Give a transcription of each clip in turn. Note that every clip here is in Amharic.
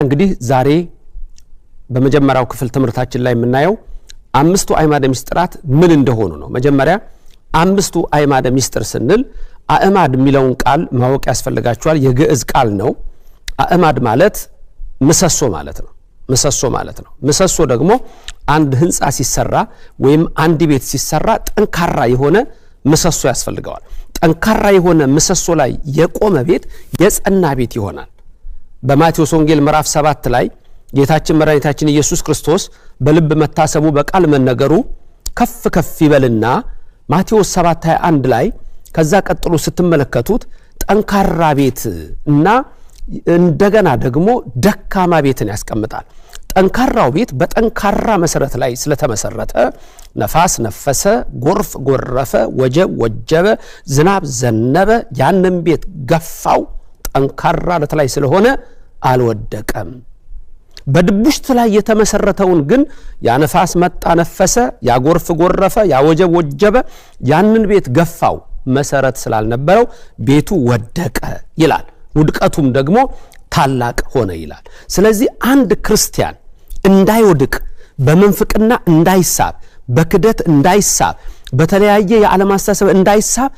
እንግዲህ ዛሬ በመጀመሪያው ክፍል ትምህርታችን ላይ የምናየው አምስቱ አዕማደ ምስጢራት ምን እንደሆኑ ነው። መጀመሪያ አምስቱ አዕማደ ምስጢር ስንል አዕማድ የሚለውን ቃል ማወቅ ያስፈልጋችኋል። የግዕዝ ቃል ነው። አዕማድ ማለት ምሰሶ ማለት ነው። ምሰሶ ማለት ነው። ምሰሶ ደግሞ አንድ ሕንፃ ሲሰራ ወይም አንድ ቤት ሲሰራ ጠንካራ የሆነ ምሰሶ ያስፈልገዋል። ጠንካራ የሆነ ምሰሶ ላይ የቆመ ቤት የጸና ቤት ይሆናል። በማቴዎስ ወንጌል ምዕራፍ 7 ላይ ጌታችን መድኃኒታችን ኢየሱስ ክርስቶስ በልብ መታሰቡ በቃል መነገሩ ከፍ ከፍ ይበልና ማቴዎስ 7:21 ላይ ከዛ ቀጥሎ ስትመለከቱት ጠንካራ ቤት እና እንደገና ደግሞ ደካማ ቤትን ያስቀምጣል። ጠንካራው ቤት በጠንካራ መሰረት ላይ ስለተመሰረተ ነፋስ ነፈሰ፣ ጎርፍ ጎረፈ፣ ወጀብ ወጀበ፣ ዝናብ ዘነበ፣ ያንን ቤት ገፋው። ጠንካራ ለት ላይ ስለሆነ አልወደቀም። በድቡሽት ላይ የተመሰረተውን ግን ያ ነፋስ መጣ ነፈሰ፣ ያ ጎርፍ ጎረፈ፣ ያ ወጀብ ወጀበ፣ ያንን ቤት ገፋው። መሰረት ስላልነበረው ቤቱ ወደቀ ይላል። ውድቀቱም ደግሞ ታላቅ ሆነ ይላል። ስለዚህ አንድ ክርስቲያን እንዳይወድቅ፣ በምንፍቅና እንዳይሳብ፣ በክደት እንዳይሳብ፣ በተለያየ የዓለም አስተሳሰብ እንዳይሳብ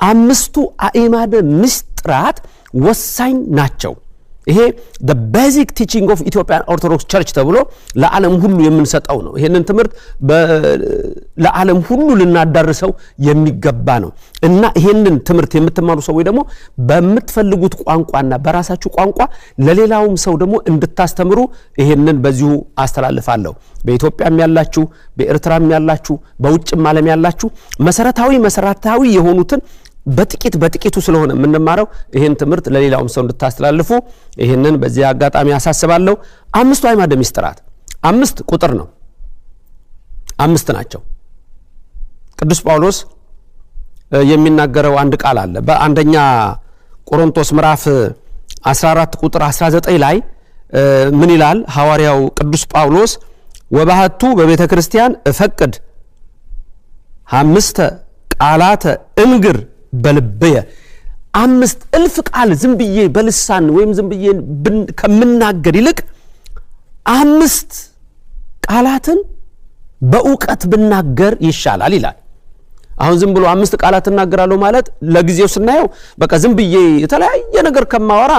አምስቱ አዕማደ ምስጢራት ወሳኝ ናቸው። ይሄ the basic teaching of Ethiopian Orthodox Church ተብሎ ለዓለም ሁሉ የምንሰጠው ነው። ይሄንን ትምህርት ለዓለም ሁሉ ልናዳርሰው የሚገባ ነው እና ይሄንን ትምህርት የምትማሩ ሰዎች ደግሞ በምትፈልጉት ቋንቋና በራሳችሁ ቋንቋ ለሌላውም ሰው ደግሞ እንድታስተምሩ ይሄንን በዚሁ አስተላልፋለሁ። በኢትዮጵያም ያላችሁ፣ በኤርትራም ያላችሁ፣ በውጭም ዓለም ያላችሁ መሰረታዊ መሰረታዊ የሆኑትን በጥቂት በጥቂቱ ስለሆነ የምንማረው ይህን ትምህርት ለሌላውም ሰው እንድታስተላልፉ ይህንን በዚህ አጋጣሚ አሳስባለሁ። አምስቱ አዕማደ ምስጢራት አምስት ቁጥር ነው፣ አምስት ናቸው። ቅዱስ ጳውሎስ የሚናገረው አንድ ቃል አለ። በአንደኛ ቆሮንቶስ ምዕራፍ 14 ቁጥር 19 ላይ ምን ይላል ሐዋርያው ቅዱስ ጳውሎስ? ወባህቱ በቤተ ክርስቲያን እፈቅድ ሐምስተ ቃላተ እንግር በልብየ። 5 እልፍ ቃል ዝም ብዬ በልሳን ወይም ዝም ብዬ ከምናገር ይልቅ አምስት ቃላትን በእውቀት ብናገር ይሻላል ይላል። አሁን ዝም ብሎ አምስት ቃላት እናገራለሁ ማለት ለጊዜው ስናየው በቃ ዝም ብዬ የተለያየ ነገር ከማወራ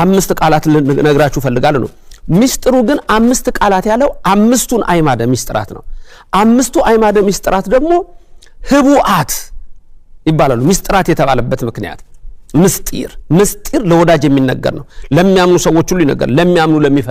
አምስት ቃላት ልነግራችሁ እፈልጋለሁ ነው። ሚስጥሩ ግን አምስት ቃላት ያለው አምስቱን አዕማደ ምስጢራት ነው። አምስቱ አዕማደ ምስጢራት ደግሞ ህቡአት ይባላሉ። ምስጢራት የተባለበት ምክንያት ምስጢር ምስጢር ለወዳጅ የሚነገር ነው። ለሚያምኑ ሰዎች ሁሉ ይነገር፣ ለሚያምኑ ለሚፈልጉ